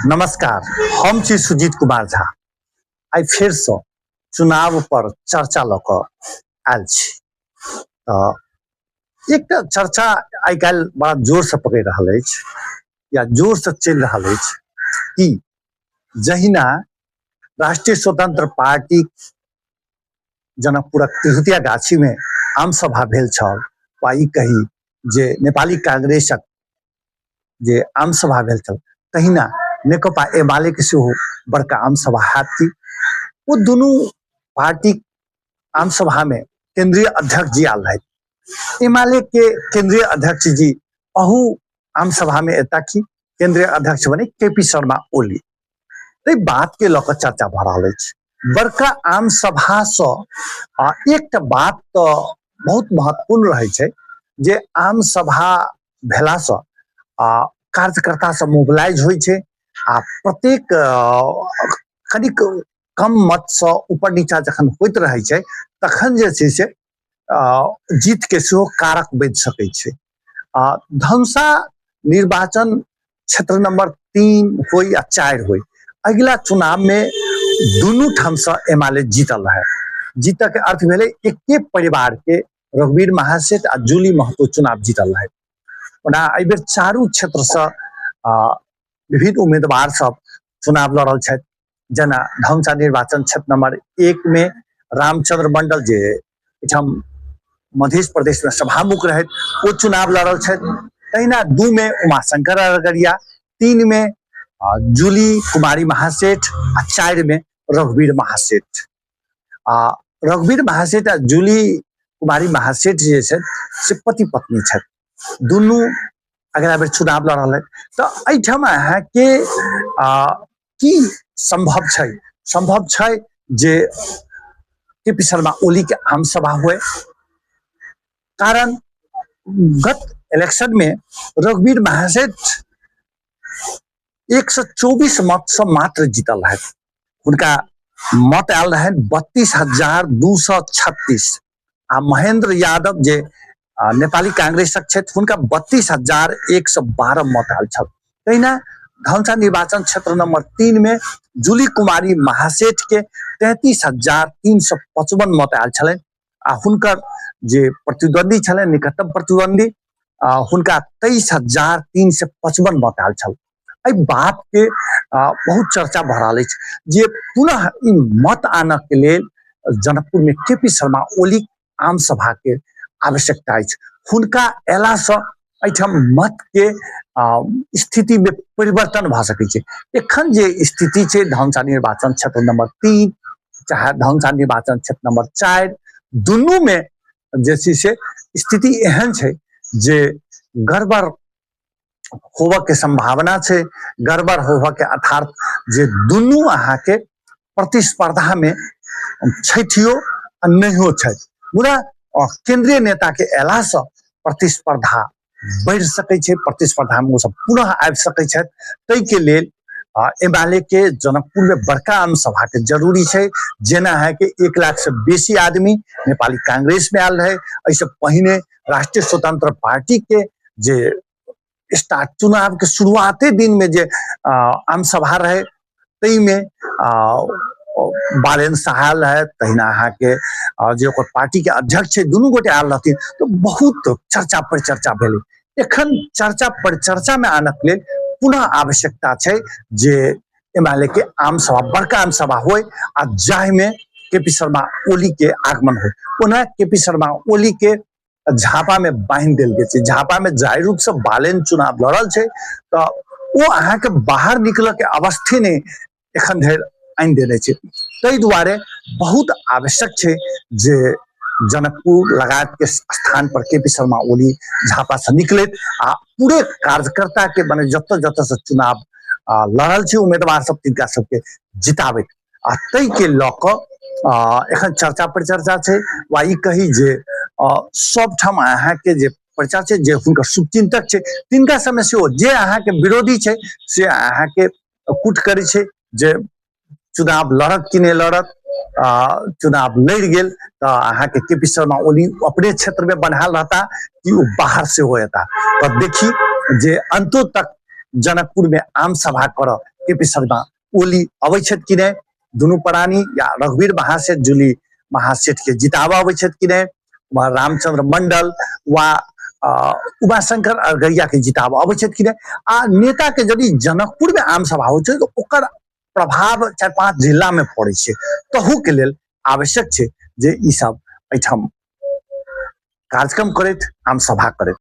नमस्कार, हम छी सुजीत कुमार झा। आइ फेरसँ चुनाव पर चर्चा लऽ कऽ आयल छी। तऽ एकटा चर्चा आइ काल्हि बड़ा जोरसँ पकड़ि रहल अछि या जोरसँ चलि रहल अछि कि जहिना राष्ट्रीय स्वतंत्र पार्टी जनकपुरक तिरहुतिया गाछीमे आम सभा भेल छल वा ई कही जे नेपाली कांग्रेसक जे आम सभा भेल छल, तहिना नेकपा एमाले के सेहो बड़का आम सभा हैत की ओ दुनू पार्टी आम सभा में केंद्रीय अध्यक्ष जी आयल रहथि। एमाले के केंद्रीय अध्यक्ष जी अहू आम सभा में एता की केंद्रीय अध्यक्ष बने के पी शर्मा ओली। एहि बात के लऽ कऽ चर्चा भऽ रहल अछि। बड़का आम सभासँ एकटा बात तऽ बहुत महत्वपूर्ण रहै छै जे आम सभा भेलासँ कार्यकर्ता सब मोबिलाइज होइ छै आ प्रत्येक कनिक कम मतसँ ऊपर नीचा जखन होइत रहै छै तखन जे छै से जीतके सेहो कारक बनि सकै छै। आ धनुषा निर्वाचन क्षेत्र नंबर 3 होइ या 4 होइ, अगिला चुनाव में दुनू ठामसँ एमाले जीतल रहे। जीतक अर्थ भेलै एके परिवार के रघुवीर महासेठ आ जूली महतो चुनाव जीतल रहे। ओना एहि बेर चारू क्षेत्रसँ विभिन्न उम्मीदवार सब चुनाव लड़ल छथि। जेना धनुषा निर्वाचन क्षेत्र नंबर 1 में रामचंद्र मंडल जे एहिठाम मध्य प्रदेश में सभामुख रहथि ओ चुनाव लड़ल छथि। तहिना 2 में उमाशंकर अरगरिया, 3 में जूली कुमारी महासेठ आ 4 में रघुवीर महासेठ। आ रघुवीर महासेठ आ जूली कुमारी महासेठ जे छथि से पति पत्नी छथि, दुनू अगिला बेर चुनाव लड़ल है। तऽ एहिठाम अहाँके की संभव छै? संभव छै जे के पी शर्मा ओली के आम सभा हुए, कारण गत इलेक्शन में रघुवीर महासेठ 124 मत से मात्र जीतल रहे। हुनका मत आयल रहे 32,236 आ महेंद्र यादव जे नेपाली कांग्रेसक छथि हुनका 32,112 मत आयल छल। तहिना धनुषा निर्वाचन क्षेत्र नंबर 3 में जूली कुमारी महासेठ के 33,355 मत आयल छलनि आ हुनकर जे प्रतिद्वंदी छलनि निकटतम प्रतिद्वंदी हुनका 23,355 मत आयल छल। एहि बात के बहुत चर्चा भऽ रहल अछि जे पुनः ई मत आनऽ के लेल जनकपुर में के पी शर्मा ओली आम सभा के आवश्यकता अछि। हुनका अयलासँ एहिठाम मत के स्थिति में परिवर्तन भऽ सकै छै। एखन जे स्थिति छै धनुषा निर्वाचन क्षेत्र नंबर 3 चाहे धनुषा निर्वाचन क्षेत्र नंबर 4 दुनू में जे छै से स्थिति एहन छै जे गड़बड़ होबऽ के संभावना छै। गड़बड़ होबऽ के अर्थात जे दुनू अहाँके प्रतिस्पर्धा में छथियो आ नहियो छथि, मुदा केंद्रीय नेता के अयलासँ प्रतिस्पर्धा बढ़ि सकै छै, प्रतिस्पर्धा में ओ सब पुनः आबि सकै छथि। ताहिके लेल एमाले के जनकपुर में बड़का आम सभा के जरूरी छै। जेना है कि 1 लाख से बेसी आदमी नेपाली कांग्रेस में आयल रहे, एहिसँ पहिने राष्ट्रीय स्वतंत्र पार्टी के जे स्टार्ट चुनाव के शुरुआते दिन में जे आम सभा रहे ताहिमे बालेन शाह आयल रहे, तहिना अहाँके जे ओकर पार्टी के अध्यक्ष छै दुनू गोटे आयल रहथिन, तऽ बहुत चर्चा परिचर्चा भेलै। एखन चर्चा परिचर्चा में आनक लेल पुनः आवश्यकता छै जे एमाले के आम सभा बड़का आम सभा होय आ जाहिमे के पी शर्मा ओली के आगमन होय। ओना के पी शर्मा ओली के झापा में बान्हि देल गेल छै, झापा में जाहि रूप से बालेन चुनाव लड़ल छै तऽ ओ अहाँके बाहर निकलऽ के अवस्थे नहि एखन धरि आनि देने छै। ताहि दुआरे बहुत आवश्यक छै जे जनकपुर लगायत के स्थान पर के पी शर्मा ओली झापा से निकलैत आ पूरे कार्यकर्ता के मने जतऽ जतऽ से चुनाव लड़ल छै उम्मीदवार सब तिनका सबके जिताबैत आ ताहिके लऽ कऽ एखन चर्चा परिचर्चा छै वा ई कही जे सबठाम अहाँके जे परिचर्चा छै जे हुनकर शुभचिंतक छै तिनका सबमे सेहो जे अहाँके विरोधी छै से अहाँके कूट करै छै जे चुनाव लड़त कि नहि लड़त। चुनाव लड़ि गेल तऽ अहाँके के पी शर्मा ओली अपने क्षेत्रमे बन्हायल रहता कि ओ बाहर सेहो एता। तऽ देखी जे अंतो तक जनकपुर में आम सभा करऽ के पी शर्मा ओली अबै छथि कि नहि दुनू प्राणी, या रघुवीर महासेठ जूली महासेठ के जिताबऽ अबै छथि कि नहि, उम्हर रामचंद्र मंडल वा उमाशंकर अरगरिया के जिताबऽ अबै छथि कि नहि। आ नेता के यदि जनकपुर में आम सभा होइ छै तऽ ओकर प्रभाव 4-5 जिला में पड़ै छै। तहू के लेल आवश्यक छै जे ई सब एहिठाम कार्यक्रम करैत, आम सभा करैत।